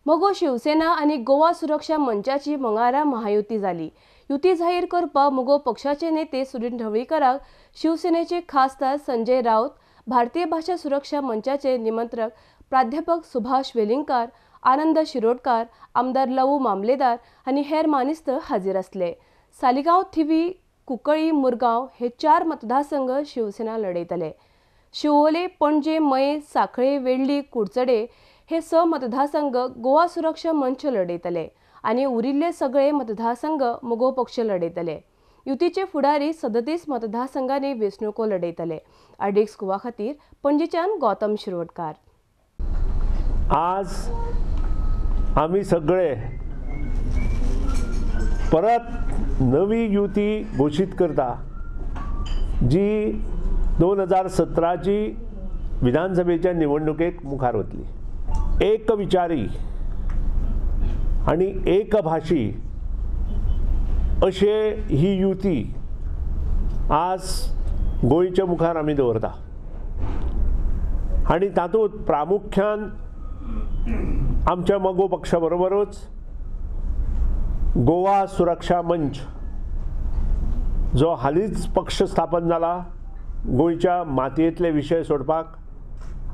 मगो शिवसेना आनी गोवा सुरक्षा मंचाची मंगळारा महायुती जाली. युती जाहीर करपाक मगो पक्षाचे नेते सुदिन ढवळीकराक शिवसेनेचे खासदार संजय राऊत, भारतीय भाषा सुरक्षा मंचाचे निमंत्रक प्राध्यापक सुभाष वेलिंगकार, आनंद शिरोडकार, आमदार लवू मामलेदार आनी हेर मानेस्त हाजीर आसले. सालिगांव, थिवी, कुंकळी, मुरगांव हे 4 मतदारसंघ शिवसेना लढयतले. शिवोले, पणजे, मये, सांखळे, वेळ्ळी, कुडचडे हे 6 मतदारसंघ गोवा सुरक्षा मंच लढयतले आनी उरिल्ले सगळे मतदारसंघ मगो पक्ष लढयतले. युतीचे फुडारी 37 मतदारसंघांनी वेंचणुको लढयतले. आरडीएक्स गोवा खातीर पणजेच्यान गौतम शिरोडकार. आज आमी सगळे परत नवी युती घोशीत करता, जी 2017ची विधानसभेच्या निवडणुकेक मुखार वतली. एक विचारी आणि एकभाषी अशे ही युती आज गोंयच्या मुखार आमी दवरता आनी तातूंत प्रामुख्यान आमच्या मगो पक्षा बरोबरूच गोवा सुरक्षा मंच जो हालींच पक्ष स्थापन जाला गोंयच्या मातयेंतले विशय सोडपाक,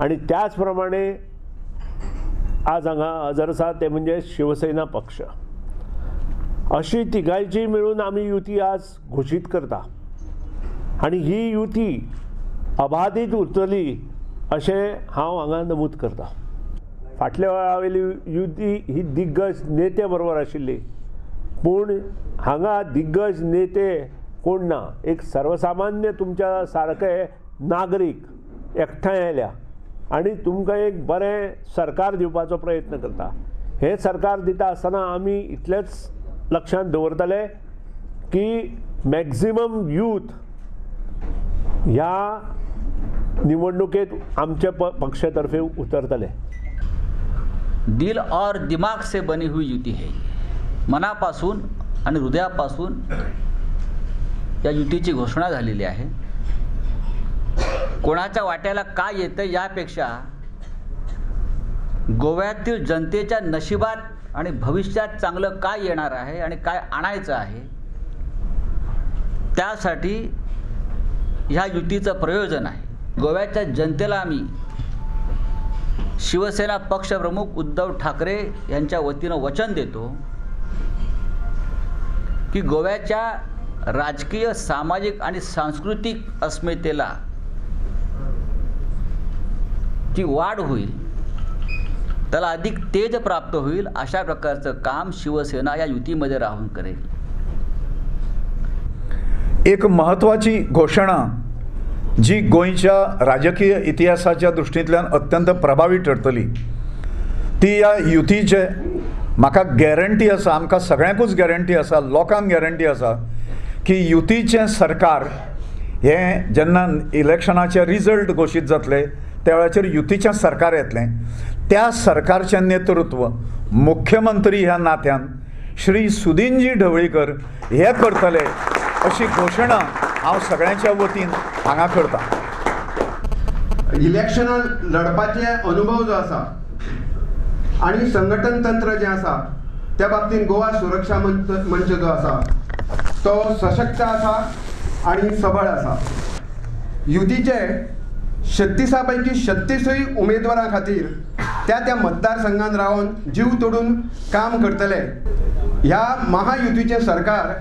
आनी त्याच प्रमाणे आज हांगा हजर आसा ते म्हणजे शिवसेना पक्ष. अशी तिगांयची मेळून आमी युती आज घोशीत करता आनी ही युती अबाधीत उरतली अशें हांव हांगा नमूद करता. फाटल्या वेळा वयली युती ही दिग्गज नेते बरोबर आशिल्ली, पूण हांगा दिग्गज नेते कोण ना, एक सर्वसामान्य तुमच्या सारके नागरीक एकठांय आयल्या आनी तुमकां एक बरें सरकार दिवपाचो प्रयत्न करता. हें सरकार दिता आसतना आमी इतलेंच लक्षांत दवरतले की मॅक्झिमम यूथ ह्या निवडणुकेत आमच्या पक्षातर्फे उतरतले. दिल और दिमाग से बनी हुई युती है. मनापासून आणि हृदयापासून या युतीची घोषणा झालेली आहे. कोणाच्या वाट्याला काय येतं यापेक्षा गोव्यातील जनतेच्या नशिबात आणि भविष्यात चांगलं काय येणार आहे आणि काय आणायचं आहे त्यासाठी ह्या युतीचं प्रयोजन आहे. गोव्याच्या जनतेला आम्ही शिवसेना पक्षप्रमुख उद्धव ठाकरे यांच्या वतीनं वचन देतो की गोव्याच्या राजकीय, सामाजिक आणि सांस्कृतिक अस्मितेला जी वाढ होईल, त्याला अधिक तेज प्राप्त होईल अशा प्रकारचं काम शिवसेना या युतीमध्ये राहून करेल. एक महत्त्वाची घोषणा जी गोंयच्या राजकीय इतिहासाच्या दृश्टींतल्यान अत्यंत प्रभावी ठरतली ती ह्या युतीचे म्हाका गॅरंटी आसा, आमकां सगळ्यांकूच गॅरंटी आसा, लोकांक गॅरंटी आसा की युतीचें सरकार हें जेन्ना इलेक्शनाचे रिजल्ट घोशीत जातले त्या वेळाचेर युतीचें सरकार येतलें. त्या सरकारचें नेतृत्व मुख्यमंत्री ह्या नात्यान श्री सुदिनजी ढवळीकर हे करतले अशी घोशणा हांव सगळ्यांच्या वतीन हांगा करता. इलेक्शनां लढपाचे अनुभव जो आसा आनी संघटन तंत्र जें आसा त्या बाबतींत गोवा सुरक्षा मंच जो आसा तो सशक्त आसा आनी सबळ आसा. युतीचे 36 पैकी 36 उमेदवारां खातीर त्या त्या मतदारसंघान रावन जीव तोडून काम करतले. ह्या महायुतीचें सरकार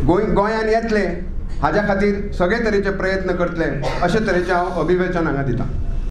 गोंयान येतलें हाज्या खातीर सगळे तरेचे प्रयत्न करतले अशे तरेचें हांव अभिवेचन हांगा दितां.